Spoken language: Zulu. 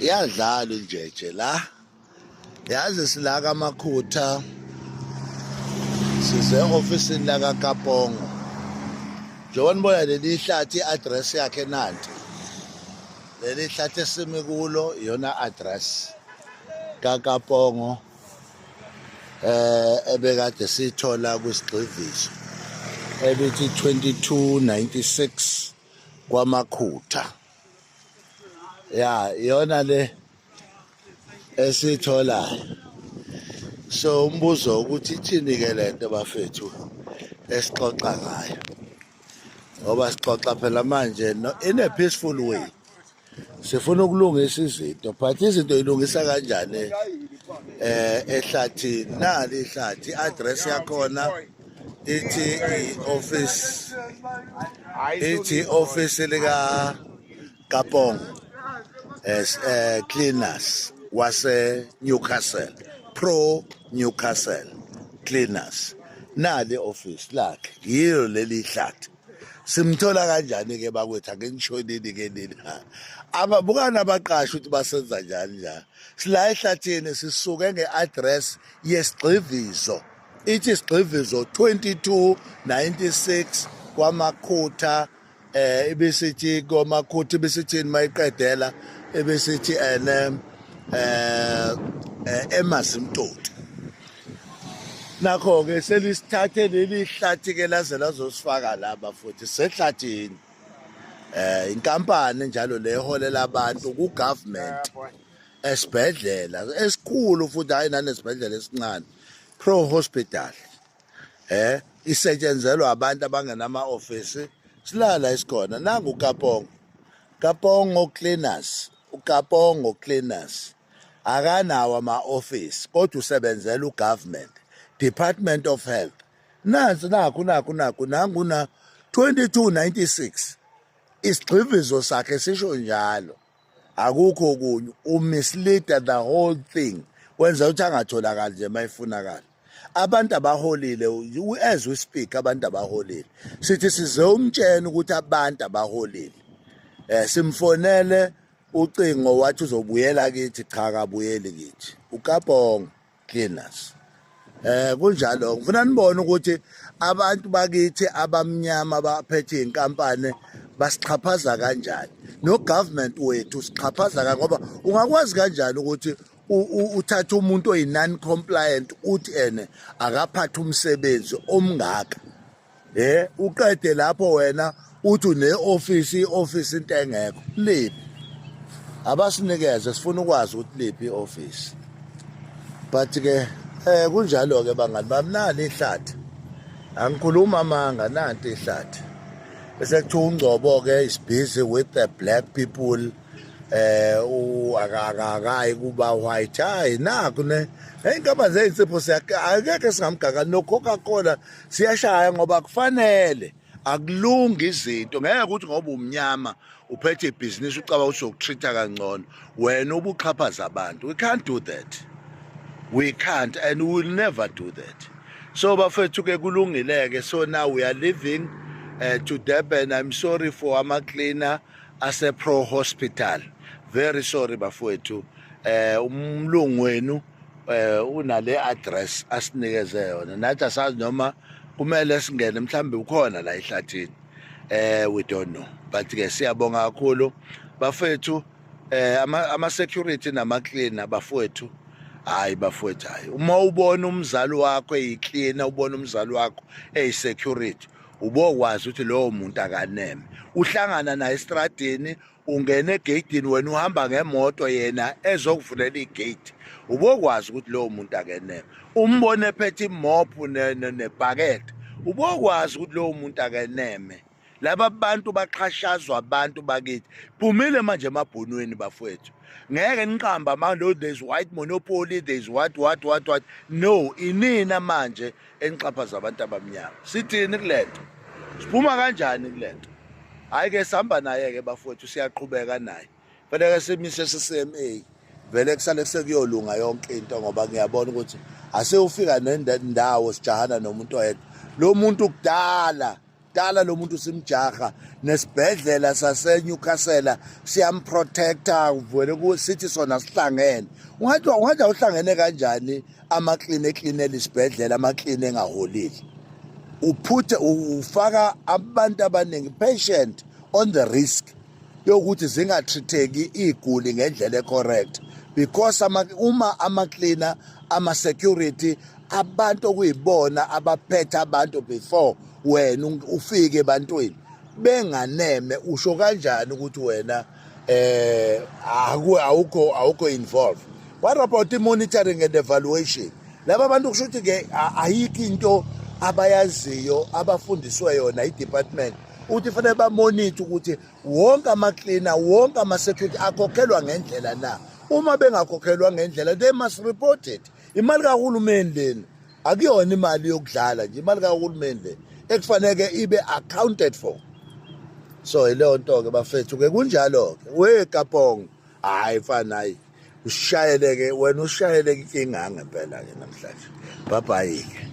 Iyadlala injeje la. Yazi sila kaMakhutha size ofisini la kaKapongo. Njengoba nibona leli hlathi i-address yakhe nanti. Leli hlathi esimi kulo iyona address kaKapongo ebekade sithola kwisigxivizo ebithi 2296 kwaMakhutha. Ya, iyona le esiyitholayo. So umbuzo ukuthi ithini ke lento bafethu esixoxa ngayo, ngoba sixoxa phela manje no, in a peaceful way sifuna ukulungisa izinto, but izinto ilungisa kanjani ehlathini? Nali ihlathi, i-address yakhona ithi i-office, ithi office lika Kapong as cleaners wase Newcastle, Pro Newcastle Cleaners. Nali office lakhe, yilo leli hlathi. Simthola kanjani ke bakwethu? Ake nishonini ke nina, ababukana abaqashi ukuthi basenza njani njani. Sila ehlathini, sisuke nge-address yesigxivizo, ithi isigxivizo 2296 kwaMakhutha. Ibisithi kwaMakhutha, ibisithini mayiqedela? Ebesithi ene eMazimtoti. Nakho ke selisithathe leli hlathi ke laze lazosifaka laba futhi sehlathini. Inkampani njalo leholela abantu ku government esibhedlela esikhulu futhi, hayi nanesibhedlela esincane, Pro Hospital. Isetshenzelwa abantu abangenama office. Silala isikhona nangu Kapongo, Kapongo Cleaners. uKapongo Cleaners akanawo ama office, kodwa usebenzela ugovernment, Department of Health. Nansi, nakhu nakhu nakhu, nangu na 2296, isigxivizo sakhe sisho njalo, akukho okunye. Umislead the whole thing, wenza ukuthi angatholakali nje mayifunakala. Abantu abaholile, as we speak abantu abaholile. Sithi size umtshena ukuthi abantu abaholile. Simfonele ucingo, wathi uzobuyela kithi. Cha, kabuyeli kithi uKapongo Cleaners. Kunjalo, ngifuna nibone ukuthi abantu bakithi abamnyama baphethe inkampani basixhaphaza kanjani, no government wethu sixhaphaza kanjani, ngoba ungakwazi kanjani ukuthi uthathe umuntu oyi non compliant uthi ene akaphatha umsebenzi omngaka, uqede lapho wena uthi une office, i-office into engekho? Liphi? Abasinikeze, sifuna ukwazi ukuthi liphi i-office. But ke kunjalo ke bangani bami, nali ihlathi, angikhuluma amanga, nanti ihlathi. Bese kuthiwa uNgcobo ke is busy with the black people, akakayi kuba white. Hayi, nakho ne inkampani zeyinsipho, akekho singamgaka no Coca-Cola siyashaya, ngoba kufanele akulungi izinto. Ngeke ukuthi ngoba umnyama uphethe ibhizinisi ucaba ukuthi uzokutreat kangcono, wena ubuxhaphaza abantu. We can't do that, we can't and we will never do that. So bafethu ke, kulungile ke. So now we are leaving to Durban. I'm sorry for ama cleaner ase Pro Hospital, very sorry bafowethu. Umlungu wenu unale address asinikeze yona, nathi asazi noma kumele singene, mhlambe ukhona la ehlathini, we don't know. But ke siyabonga kakhulu bafethu, ama security nama cleaner bafowethu. Hayi bafowethu, hayi, uma ubona umzali wakho eyicleaner, ubona umzali wakho eyisecurity, ubokwazi ukuthi lowo muntu akaneme. Uhlangana naye estradini, ungena egeyidini, wena uhamba ngemoto, yena ezokuvulela igate, ubokwazi ukuthi lowo muntu akeneme. Umbone ephethe imophu nebhakede, ubokwazi ukuthi lowo muntu akeneme. Laba bantu baxhashazwa abantu bakithi. Phumile manje emabhonweni bafowethu, ngeke niqamba manje, there's white monopoly, there's what what what what. No, inina manje enixhaphaza abantu abamnyama. Sithini kulento? Siphuma kanjani kulento? Hayi ke, sihamba naye ke bafowethu, siyaqhubeka naye. Fanele simise CCMA vele, kusale sekuyolunga yonke into, ngoba ngiyabona ukuthi asewufika nendawo sijahana nomuntu oyedwa. Lo muntu kudala Kudala lo muntu simjaha nesibhedlela saseNewcastle siyamprotecta, uvele sithi sona sihlangene. Ungathi ungathi awuhlangene kanjani ama-clean eklinela isibhedlela, ama-clean engaholile? Uphuthe ufaka abantu abaningi, patient on the risk yokuthi zingatreat-eki iguli ngendlela ecorrect, because uma ama-cleaner, ama-security, abantu okuyibona abaphethe abantu before wena ufike ebantwini benganeme, usho kanjani ukuthi wena awukho involved? What about i-monitoring and evaluation? Laba bantu kusho ukuthi ke ayikho into abayaziyo abafundiswe yona i-department ukuthi fanele bamonitor ukuthi wonke ama-cleaner, wonke ama-security akhokhelwa ngendlela na. Uma bengakhokhelwa ngendlela, they must report it. Imali kahulumeni lena, akuyona imali yokudlala nje, imali kahulumeni le ekufaneke ibe accounted for. So yileyo nto-ke bafethu-ke, kunjalo-ke. We Kapong, hhayi mfana, hayi, ushayele-ke wena, ushayele inkinga ngempela-ke namhlanje. Bye bye-ke.